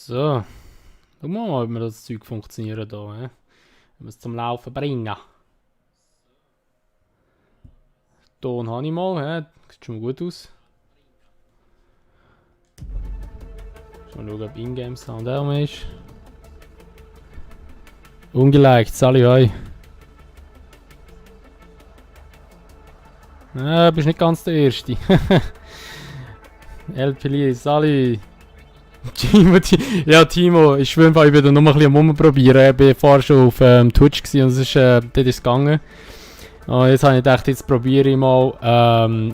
So. Schauen wir mal, ob mir das Zeug funktioniert hier. Wenn wir es zum Laufen bringen. Ton habe ich mal. Sieht schon mal gut aus. Mal schauen, ob Ingame Sound auch mehr ist. Ungeliked, Sally, hoi. Bist nicht ganz der Erste. LPL, Sally. Timo, ich schwöre, ich bin noch mal ein bisschen rumprobieren. Ich war vorher schon auf Twitch und es ist, dort ist es gegangen. Und jetzt habe ich gedacht, jetzt probiere ich mal,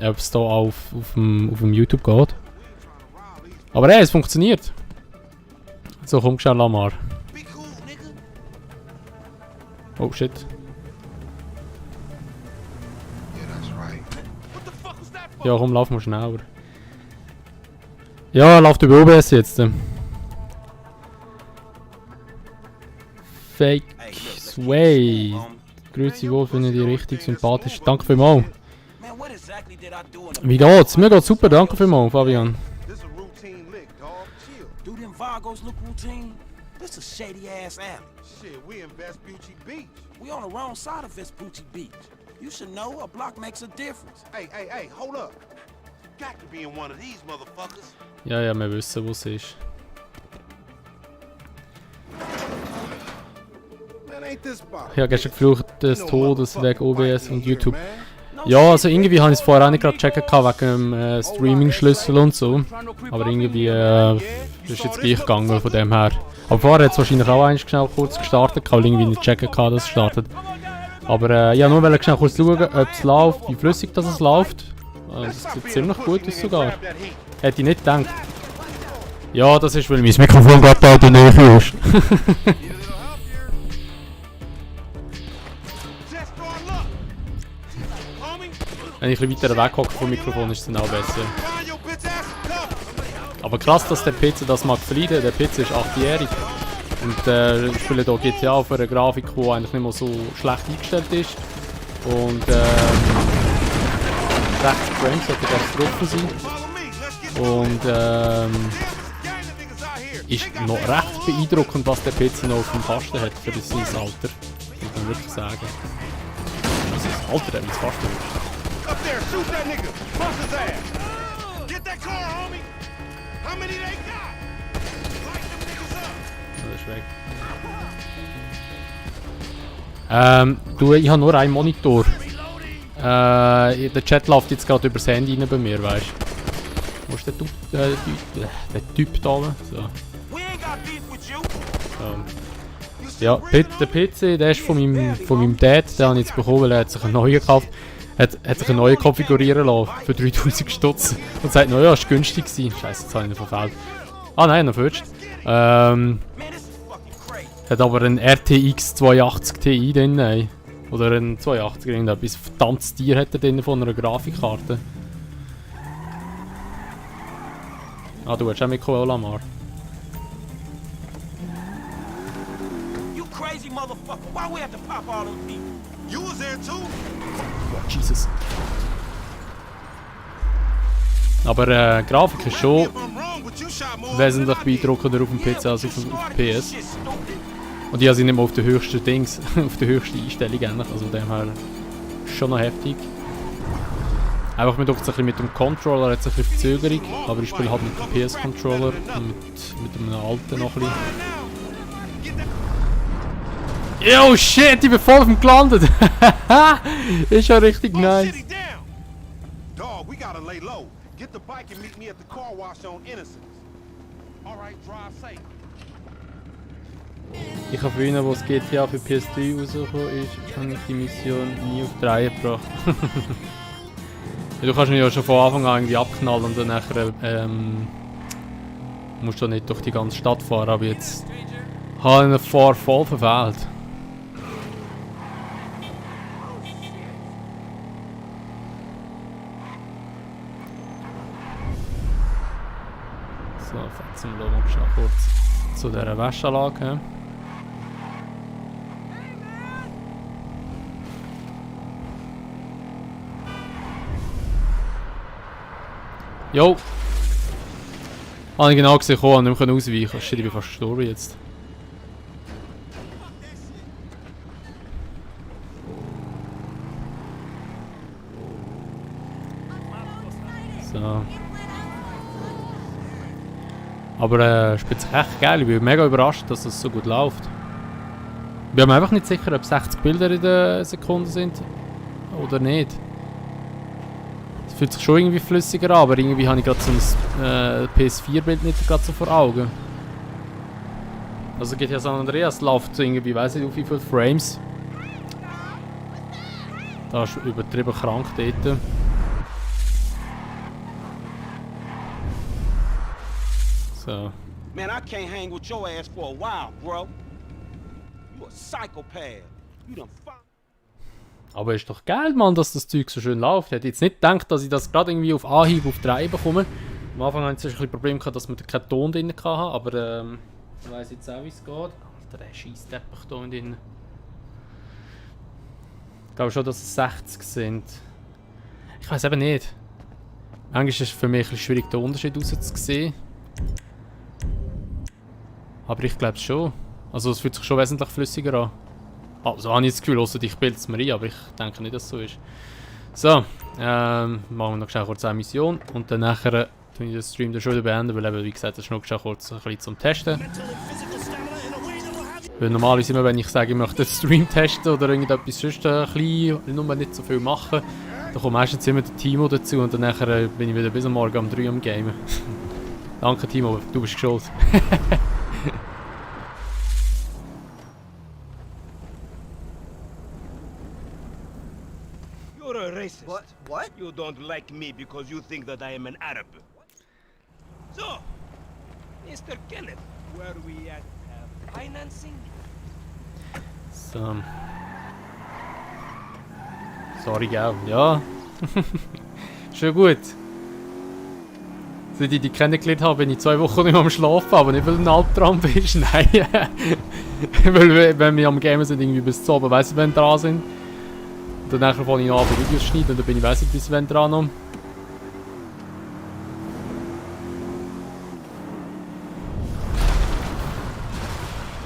ob es hier auf dem YouTube geht. Aber hey, es funktioniert. So, komm, schnell mal. Oh shit. Ja, komm, lauf mal schneller. Ja, läuft über OBS jetzt. Fake Sway. Grüezi wohl, finde ich richtig sympathisch. Danke vielmals. Wie geht's? Mir geht's super, danke vielmals, Fabian. This a shady ass alley. Shit, we in Vespucci Beach. We on the wrong side of Vespucci Beach. You should know a block makes a difference. Hey, hold up. Got to be in one of these motherfuckers. Ja, wir wissen, wo es ist. Man, ain't this bar? Ich habe gestern geflucht des Todes wegen OBS und YouTube. Ja, also irgendwie habe ich es vorher auch nicht gerade checken wegen dem Streaming-Schlüssel und so. Aber irgendwie ist jetzt gleich gegangen von dem her. Aber vorher hat es wahrscheinlich auch eigentlich schnell kurz gestartet, weil irgendwie nicht checken kann, dass es startet. Aber ja, nur weil ich schnell kurz schauen, ob es läuft, wie flüssig das es läuft. Das sieht ziemlich gut aus sogar. Hätte ich nicht gedacht. Ja, das ist, weil mein Mikrofon gerade da in der Nähe ist. Wenn ich ein bisschen weiter weg hocke vom Mikrofon, ist es dann auch besser. Aber krass, dass der PC das mag verleiden. Der PC ist 8-jährig. Und ich spiele hier GTA auf einer Grafik, die eigentlich nicht mehr so schlecht eingestellt ist. Und 60 Frames sollte das drauf sein. Und ist noch recht beeindruckend, was der PC noch auf dem Kasten hat für sein Alter. Muss man wirklich sagen. Das Alter hat mich fast nicht. Up there, shoot that nigga. Bust his ass. Get that car, homie. How many they got? Light them niggas up. Das ist weg. Ich habe nur einen Monitor. Der Chat läuft jetzt gerade übers Handy rein bei mir, weißt du? Wo ist der Typ da oben? So. Ja, der PC, der ist von meinem Dad, den habe ich jetzt bekommen, weil er hat sich einen neuen gekauft. Hat sich einen neuen konfigurieren lassen für 3000 Stutz. Und sagt, naja, es war günstig. Scheiße, jetzt habe ich ihn verfehlt. Ah nein, noch first. Hat aber einen RTX 280 Ti drin. Ey. Oder einen 280 irgendetwas. Verdammtes Tier hat er drin von einer Grafikkarte. Ah, du willst auch mit Cola Lamar. You crazy motherfucker. Why we have to pop all them people? You was there too? Oh, Jesus. Aber Grafik ist schon If I'm wrong, but you shot more. wesentlich beeindruckender auf dem PC als auf dem PS. Und ich habe sie nicht mehr auf der höchsten Dings, auf der höchsten Einstellung eigentlich, also dem her schon noch heftig. Einfach mit dem Controller hat es ein bisschen Verzögerung, aber ich spiele halt mit dem PS-Controller und mit einem alten noch ein bisschen. Yo shit, ich bin voll auf dem gelandet! Ist ja richtig nice. Dog, we gotta lay low. Get the bike and meet me at the car wash on Innocence. Alright, drive safe. Ich habe vorhin, wo das GTA für PS3 rausgekommen ist, habe ich die Mission nie auf die Reihe gebracht. Ja, du kannst mich ja schon von Anfang an irgendwie abknallen und dann nachher musst du nicht durch die ganze Stadt fahren, aber jetzt habe ich ihn voll verfehlt. So, fetzen wir mal schnell kurz zu dieser Wäschanlage. Jo! Habe ich genau gesehen, ich konnte nicht mehr ausweichen. Shit, ich bin fast gestorben jetzt. So. Aber ich bin echt geil, ich bin mega überrascht, dass das so gut läuft. Ich bin mir einfach nicht sicher, ob 60 Bilder in der Sekunde sind oder nicht. Es fühlt sich schon irgendwie flüssiger an, aber irgendwie habe ich gerade so ein PS4-Bild nicht gerade so vor Augen. Also GTA San Andreas läuft so irgendwie, weiß nicht auf wie viele Frames. Da ist übertrieben krank dort. So. Man, I can't hang with your ass for a while, bro. You a psychopath. You done Aber ist doch geil, Mann, dass das Zeug so schön läuft. Ich hätte jetzt nicht gedacht, dass ich das gerade irgendwie auf Anhieb auf 3 bekomme. Am Anfang hatte ich ein bisschen Problem gehabt, dass wir keinen Ton drin hatten, aber ich weiss jetzt auch, wie es geht. Alter, der Scheissteppich da drin. Ich glaube schon, dass es 60 sind. Ich weiß eben nicht. Manchmal ist es für mich ein bisschen schwierig, den Unterschied rauszusehen. Aber ich glaube es schon. Also es fühlt sich schon wesentlich flüssiger an. Also habe ich das Gefühl, ausser ich bilde es mir ein, aber ich denke nicht, dass es so ist. So, machen wir noch schnell kurz eine Mission und dann nachher tue ich den Stream dann schon wieder beenden, weil eben, wie gesagt, das ist noch schnell kurz ein bisschen zum Testen. Weil normalerweise immer, wenn ich sage, ich möchte den Stream testen oder irgendetwas sonst ein bisschen, nur nicht so viel machen, dann kommt meistens immer der Timo dazu und dann nachher bin ich wieder bis am Morgen um 3 am Gamen. Danke Timo, du bist schuld. You're a racist. What? You don't like me because you think that I am an Arab. So, Mr. Kenneth, where we at financing? So. Sorry, gell? Ja. Schon gut. Seit ich dich kennengelernt habe, bin ich 2 Wochen nicht mehr am Schlafen, aber nicht weil du ein Albtraum bist. Nein. Weil wenn wir am Gamen sind, irgendwie bis zu oben, weiss ich, wenn wir dran sind. Und dann fange ich noch an, Videos zu schneiden und dann bin ich weiss nicht, bis wenn dran noch.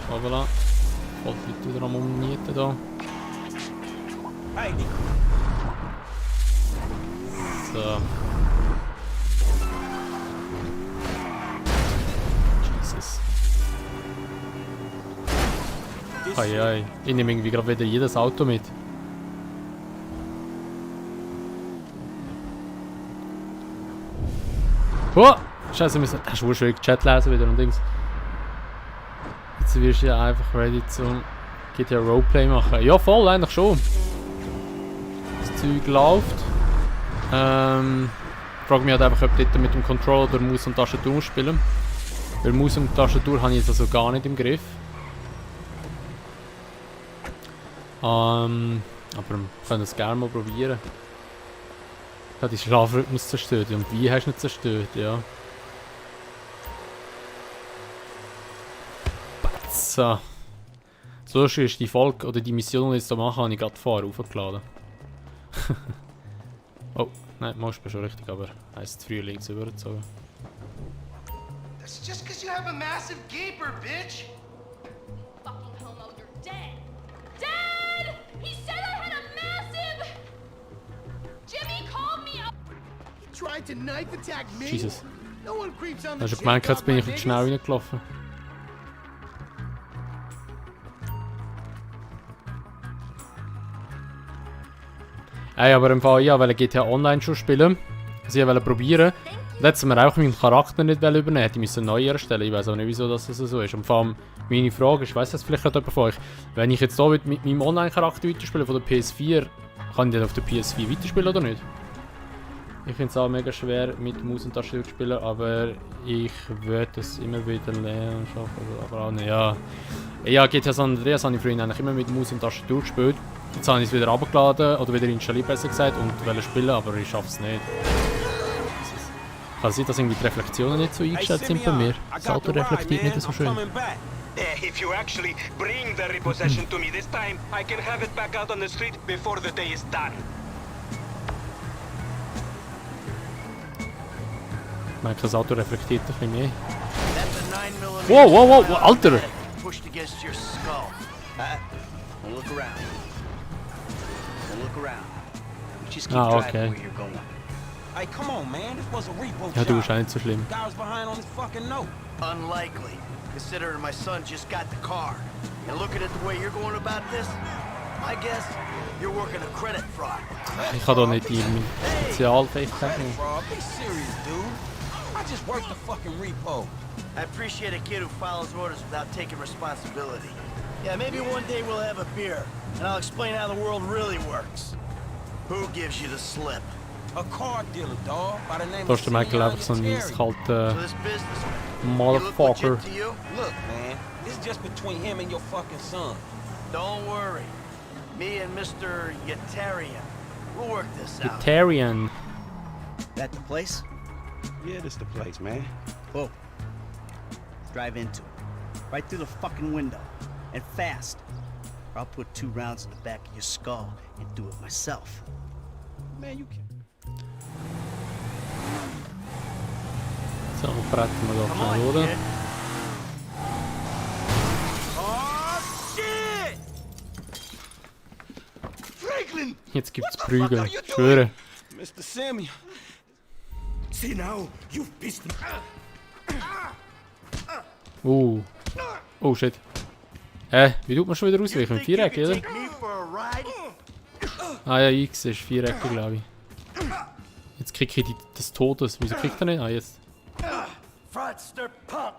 Oh, voilà. Voll die Leute wieder am Umnieten da. Hey, So. Jesus. Ei. Ich nehme irgendwie gerade wieder jedes Auto mit. Oh! Scheiße, hast du schon Chat lesen wieder und Dings. Jetzt wirst du ja einfach ready zum GTA Roleplay machen. Ja, voll, eigentlich schon. Das Zeug läuft. Frage mich halt einfach, ob dort mit dem Controller oder Maus und Tastatur spielen. Weil Maus und Tastatur habe ich jetzt also gar nicht im Griff. Aber wir können es gerne mal probieren. Ich habe den Schlafrhythmus zerstört. Und wie hast du ihn zerstört? Ja. So. So ist die Folge oder die Mission, die ich jetzt hier mache, habe ich gerade vorher aufgeladen. Oh, nein, machst du schon richtig, aber heisst früher links übergezogen. That's just because you have a massive gaper, bitch! Fucking homo, you're dead! Dad! He said I had a massive... Jimmy called me up! He tried to knife attack me? Jesus. No one creeps on the Hast du gemeint, jetzt bin ich jetzt schnell reingelaufen? Ey, aber im Fall, ich wollte GTA Online schon spielen. Also ich wollte probieren. Letztes Mal auch meinen Charakter nicht übernehmen. Die müssen neu erstellen. Ich weiß auch nicht, wieso das so ist. Und vor allem, meine Frage ist, weiss das vielleicht jemand von euch, wenn ich jetzt hier mit meinem Online-Charakter weiterspiele von der PS4, kann ich den auf der PS4 weiterspielen oder nicht? Ich finde es auch mega schwer mit Maus und Tastatur zu spielen, aber ich würde es immer wieder lernen, schaffen, aber auch nicht, ja. Ja, GTA San Andreas habe ich früher eigentlich immer mit Maus und Tastatur gespielt. Jetzt habe ich es wieder abgeladen, oder wieder installiert besser gesagt, und wollte spielen, aber ich schaffe es nicht. Kann es sein, dass irgendwie die Reflexionen nicht so eingestellt sind bei mir? Das Auto reflektiert nicht so schön. If you actually bring the repossession to me this time, I can have it back out on the street before the day is done. merke, das Auto reflektiert ein bisschen mehr. That's a 9mm. Wow, wow, wow, wow, Alter! Pushed against your skull. Don't look around. Don't look around. You just keep driving okay. where you're going. Hey, come on, man. This was a repo Ja, du bist job. auch nicht so schlimm. Guy was behind on his fucking note. Unlikely, considering my son just got the car. And looking at the way you're going about this, I guess you're working a credit fraud. Ich kann doch nicht die Spezialfähigkeit nehmen. Bro, be serious, dude. I just worked the fucking repo. I appreciate a kid who follows orders without taking responsibility. Yeah, maybe one day we'll have a beer, and I'll explain how the world really works. Who gives you the slip? A car dealer, dog, by the name Da of ist der Michael einfach so ein Simeon eiskalter So this business, Motherfucker. legit to you? Look, man, this is just between him and your fucking son. Don't worry. Me and Mr. Yetarian, we'll work this out. Vegetarian. That the place? Yeah, this the place, man. Whoa. Drive into it. Right through the fucking window. And fast. Or I'll put 2 rounds in the back of your skull and do it myself. Man, you can. So, bretten wir da Come schnell, on, oder? kid. Oh, shit! Franklin! Jetzt gibt's Prügel. Ich schwöre. Mr. Simeon. See now, you've pissed me. Oh shit. Wie tut man schon wieder ausweichen? Think you Viereck, can oder? take me for a ride? Ah ja, X ist Vierecke, glaube ich. Jetzt krieg ich des Todes. Wieso kriegt er nicht? Ah, jetzt. Fraudster punk!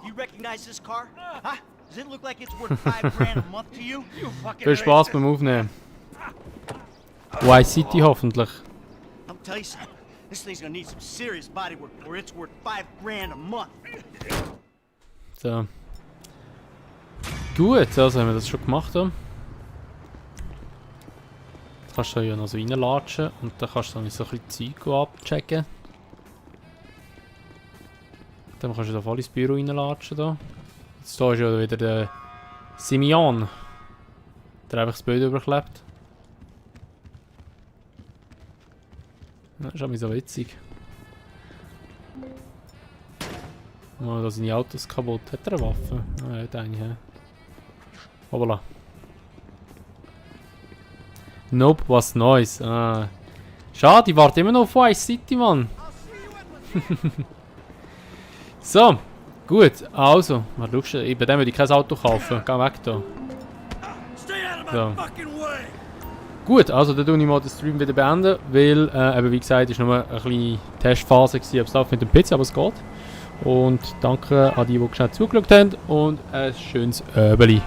You recognize this car? Huh? Does it look like it's worth 5 grand a month to you? Viel Spaß beim Aufnehmen. Vice City hoffentlich. I'm telling you something. This thing's gonna need some serious bodywork or it's worth 5 grand a month. So. Gut, also haben wir das schon gemacht. Da. Jetzt kannst du ja noch so reinlatschen und dann kannst du dann so ein bisschen Zeug abchecken. Dann kannst du da voll ins Büro reinlatschen. Da. Jetzt da ist ja wieder der Simeon. Der einfach das Bild überklebt. Das ist auch so witzig. Oh, da sind die Autos kaputt. Hat er eine Waffe? Ah, er hat eine, ja. Hoppala. Nope, was Neues. Ah. Schade, ich warte immer noch auf Vice City, Mann. So, gut. Also, mal schaust du, bei dem würde ich kein Auto kaufen. Geh weg da. So. Gut, also dann tue ich mal den Stream wieder beenden, weil, eben wie gesagt, es war nur eine kleine Testphase, ob es läuft mit dem PC, aber es geht. Und danke an die schnell zugeschaut haben und ein schönes Öbeli.